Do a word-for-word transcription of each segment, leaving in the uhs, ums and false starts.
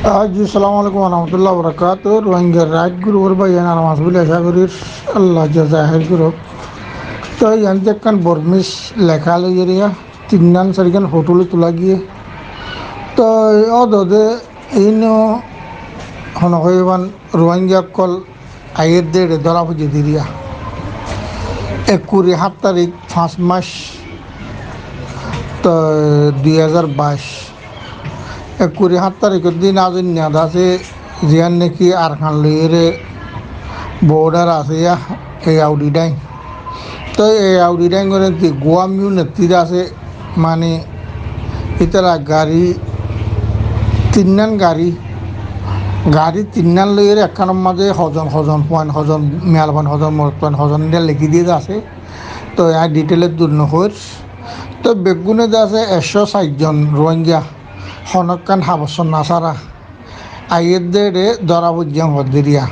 Aji, assalamu alaikum warahmatullahi wabarakatuh. Rohingya Right group or bái, yián aram asó buli acá gorir, Allah jaza hair guruk. Toi yián de ekkán Bormis leká loiyóre, tinnán sairgán foto loi tula giyé. Toi ó dode ino hono hoiban Rohingya ókkol aiyér de eçe dóra foijjé de eriya. Ekkuri háñt tarik, fañs mac, toi dui házar baic. Ekkuri háñt tarikor din azoinna de asé, ziyán niki Arkan loiyóre bodar asé ya, e Audi Dain. Toi e Audi Dain goré ki Guam unit asé, mani, ítara gari, tinnán gari, gari tinnán loiyóre ekkánor mazé hozon, hozon fuain, hozon miyala fuain, hozon morot fuain, hozon endilla lekí diyé de asé. Toi añí detail e dur no hoir. Toi beggúne de asé ekcó sair zon Rohingya, honókkan habosor no sára. Aiyér de eçe dóra foijjé hoódde eriya.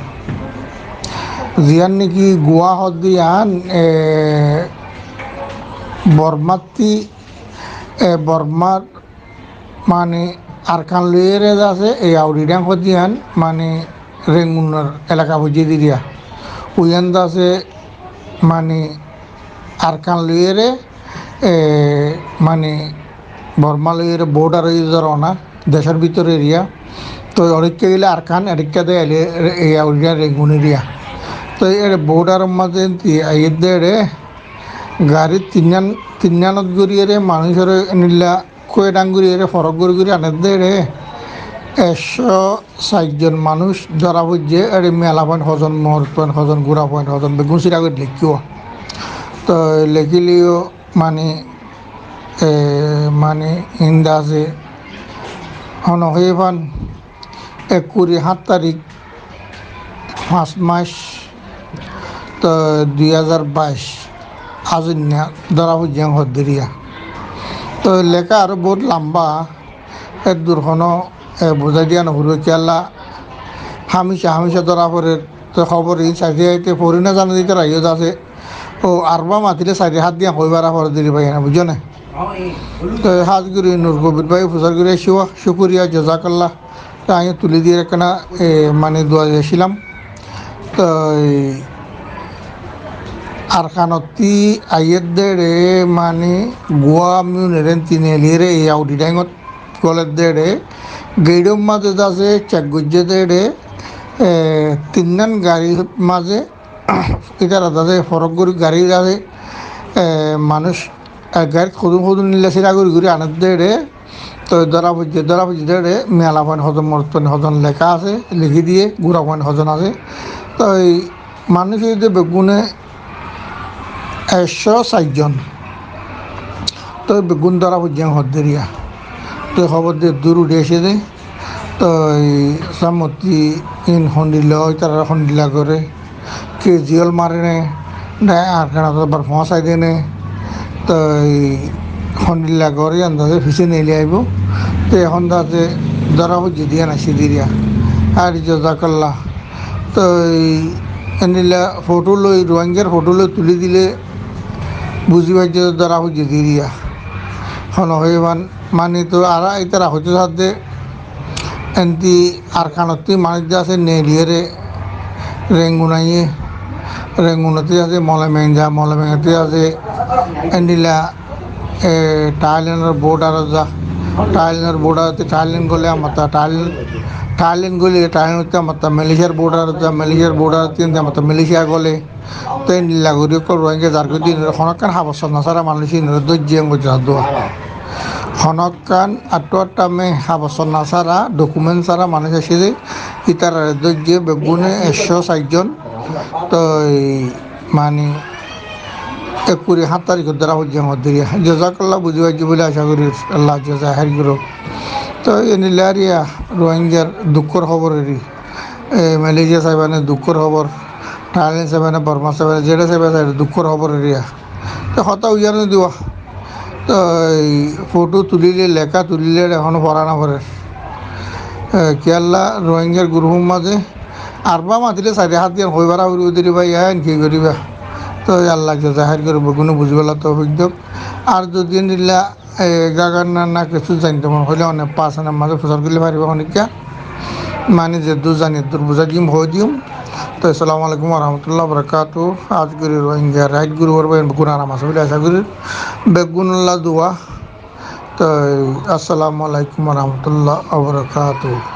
Ziyán niki Gua hoódde yián, e, Bormattí, e, Bormar, mani, Arkan loiyóre de asé, e Audi Dain hoódde yián, mani, Rengunor elaka foijjé de eriya. Uiyán de asé, mani, Arkan loiyóre, e, mani, Borma loiyóre bodar óiye de rona, decór bútore eriya. Toi onoikká gile Arkan, eçeikká de aile e, e, Audi Dain Rengun eriya. Toi eçe bodaror mazé enti aiyér de eçe gari tinnán, tinnánot goriyóre manúicoré endilla kúe dhángori ere forok gori gori aner de ere ekcó sair zon manúic dóra foijjé, ere mela fuain hozon, morot fuain hozon, gura fuain hozon, beggún sira gori lekíyo. Toi lekíleyo mani, e, mani inda asé, hono hoiye fan, ekkuri háñt tarik, fañs mac, toi dui házar baic, azoinna dóra foijjé hoódde eriya. Toi leká aró bout lamba, eddur hono, e, buzái diya no foribó, kiyólla hámica hámica dóra forer, toi hóbor in saite saite fori no zane de ítara iyót asé. Ó, arba matile saite hát diya hoi bara forer de eriya bái, ene buijjó né? Toi hás gorí Nur Kobir bái fusár gorí aiccí, cúkuriya, jazakallah. Toi añí tuli diyé ekkena, e, mani dua zaicílam. Toi Arkanottí aiyér de ere mani Gua miunere tine eliyére e Audi Daingot goler de ere, geidor mazé de asé cek goijjé de ere, e, tinnán garir mazé, ítara de asé forok gori gari de asé, e, manúic ek garit hodún hodún nilla sira gori gori aner de ere, toi dóra foijjé, dóra foijjé de ere, mela fuain hozon, morot fuain hozon leká asé, lekí diyé, gura fuain hozon asé. Toi manúic óiye de beggúne ekcó sair zon. Toi beggún dóra foijjé hoódde eriya. Toi hóbor de dur uçí aicé de. Toi sámottí in hondilla, ítarare hondilla goré. Ke ziyól mare né, na Arkanot abar foóñsai de né, toi hondilla goré, yián de asé fisé neeli aibó. Toi ehón de asé dóra foijjé de yián aiccí de eriya. Ar jazakallah. Toi endilla foto loi, Ruáingar foto loi tuli dile buzí faijjó de dóra foijjé de eriya. Hono hoiye fan, mani toi ara ítara hoitó sadde, enti Arkanottí manúic de asé neeliyére Rengun aiyé, Rengunottí asé Molemenga, Molemengattí asé endilla, e, Thailandor bordarot za, Thailandor bordarottí Thailand gole amatta, Thailand, Thailand gole Thailandottí amatta Malaysiar bordarot za, Malaysiar bordarottí enti amatta Malaysia gole. Te endilla gori ókkol Ruáinga zargói de inore honókkan habosor no sára manúic inore dóijje buzá dua. Honókkan attu attame habosor no sára, document sára manúic aicé de, ítarare dóijje beggúne ekcó sair zon. Toi mani ekkuri háñt tarikot dóra foijjé hoódde eriya. Jazakallah, buzí faijjó buli acá gorí, Allah jaza hair gorouk. Toi endilla eriya Ruáingar dukkór hóbor eri. E, Malaysia saibá né dukkór hóbor, Thailand saibá né, Borma saibá né, zeçé saibá saibá dukkór hóbor eriya. Te hotá uiyá no diba. Toi foto tulile, leká tulile, ehón fora no forer. E, kiyólla Ruáingar gurupor mazé arba matile saite hát diyan hoi bara foribo de eriya bái, yián ki goriba. Toi Allah jaza hair gorouk, beggúne buzibálla toufik douk. Ar zodi endilla e, gagar na, na kessú zainto mone hoile one pasan or mazé fusár goille faribá honikka. Mani zeddúr zani eddúr buzái diyum, hoói diyum. Toi assalamu alaikum warahmatullahi wabarakatuhu. Añár Rohingya rait gurupor bái beggún aram asó buli acá gorí. Beggúnolla dua. Toi assalamu alaikum warahmatullahi wabarakatuhu.